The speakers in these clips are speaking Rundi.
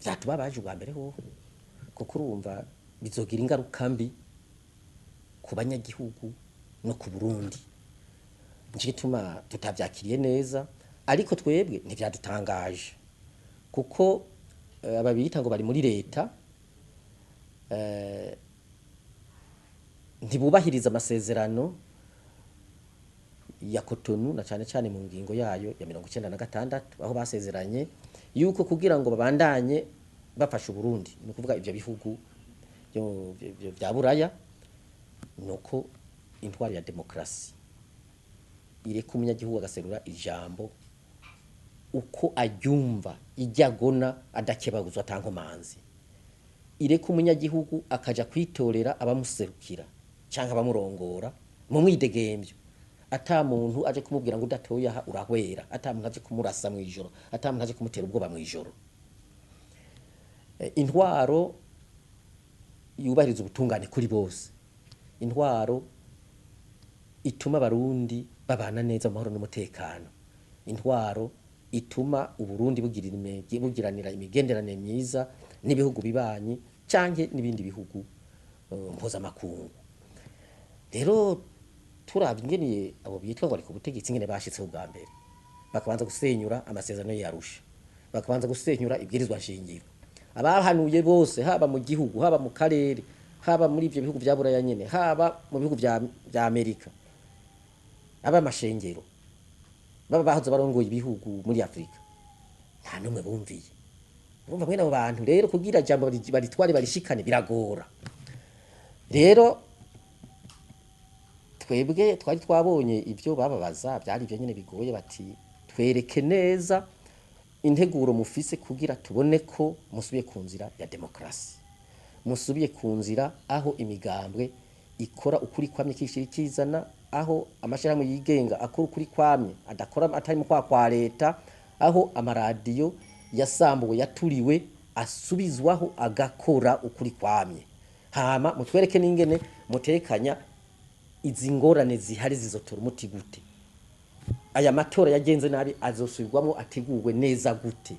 Vyatubabaje ubwa mbere hoho, kuko urumva bizogira ingaruka mbi ku banyagihugu no ku Burundi. Nico gituma tutavyakiriye neza, ariko twebwe ntivyadutangaje, kuko aba bita ngo bari muri leta ntibubahiriza amasezerano ya Cotonou, na cane cane mu ngingo yayo ya 96, aho basezeranye yuko kugira ngo babandanye bafasha Uburundi, ni ukuvuga ivyo bihugu vya Buraya, nuko intwaro ya demokrasi ireka umunyagihugu agaserura ijambo uko aryumva, ijya agona, adakebaguzwa, atankomanzi, ireka umunyagihugu akaja kwitorera abamuserukira canke abamurongora mu mwidegemvyo, ata muntu aje kumubwira ngo udatoye aha urahwera, ata muntu aje kumurasa mw'ijoro, ata muntu aje kumutera ubwoba mw'ijoro. Intwaro yubahiriza ubutungane kuri bose, intwaro ituma Abarundi babana neza mu mahoro n'umutekano, intwaro ituma Uburundi bugiranira imigenderanire myiza n'ibihugu bibanyi canke n'ibindi bihugu mpuzamakungu. Rero turavye ingene abo bitwa ngo bari ku butegetsi, ingene bashitseho ubwa mbere, bakabanza gusenyura amasezerano y'Arusha, bakabanza gusenyura ibwirizwa nshingiro, abahanuye bose, haba mu gihugu, haba mu karere, haba muri ivyo bihugu vya Buraya nyene, haba mu bihugu vya Amerika, aba amashengero, baba bahoze barongoye ibihugu muri Afrika, nta n'umwe bumviye. Urumva mwene abo bantu rero, kugira jambo baritware barishikane biragora. Rero twebwe twari twabonye ivyo bababaza byari ivyo nyene bigoye, bati twereke neza integuro mufise kugira tubone ko musubiye ku nzira ya demokrasi, musubiye ku nzira aho imigambwe ikora ukuri kwamye kishira ikizana, aho amashirahamwe yigenga akora ukuri kwamye, adakora atari mu kwa leta, aho amaradiyo yasambuwe yaturiwe asubizwaho agakora ukuri kwamye. Hama mutwereke n'ingene mutekanya izi ngorane zihari zizotora umuti gute, aya matora yagenze nabi azosubirwamo ategurwe neza gute.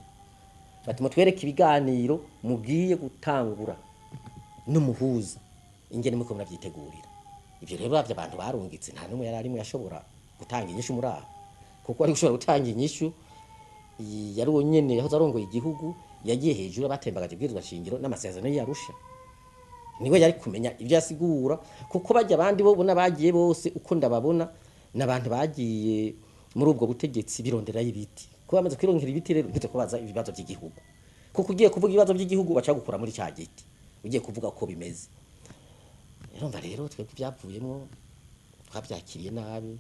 Bati mutwereke ibiganiro mugiye gutangura n'umuhuza, ingene muko muravyitegurira. Ivyo rero bavyo abantu barungitse, nta n'umwe yari arimwe yashobora gutanga inyishu muri abo, kuko ari gushobora gutanga inyishu yari uwo nyene yahoze arongoye igihugu, yagiye hejuru batembagaje ibwirizwa shingiro n'amasezerano y'Arusha. Niwe yari kumenya ivyo yasigura, kuko bajya abandi bo bona bagiye bose uko ndababona n'abantu bagiye muri ubwo butegetsi birondera ibiti, kuko bamaze kwirongera ibiti rero ntite kubaza ibibazo by'igihugu, kuko ugiye kuvuga ibibazo by'igihugu baca gukura muri cya giti ugiye kuvuga uko bimeze. Urumva rero twebwe ibyavuyemo twabyakiriye nabi.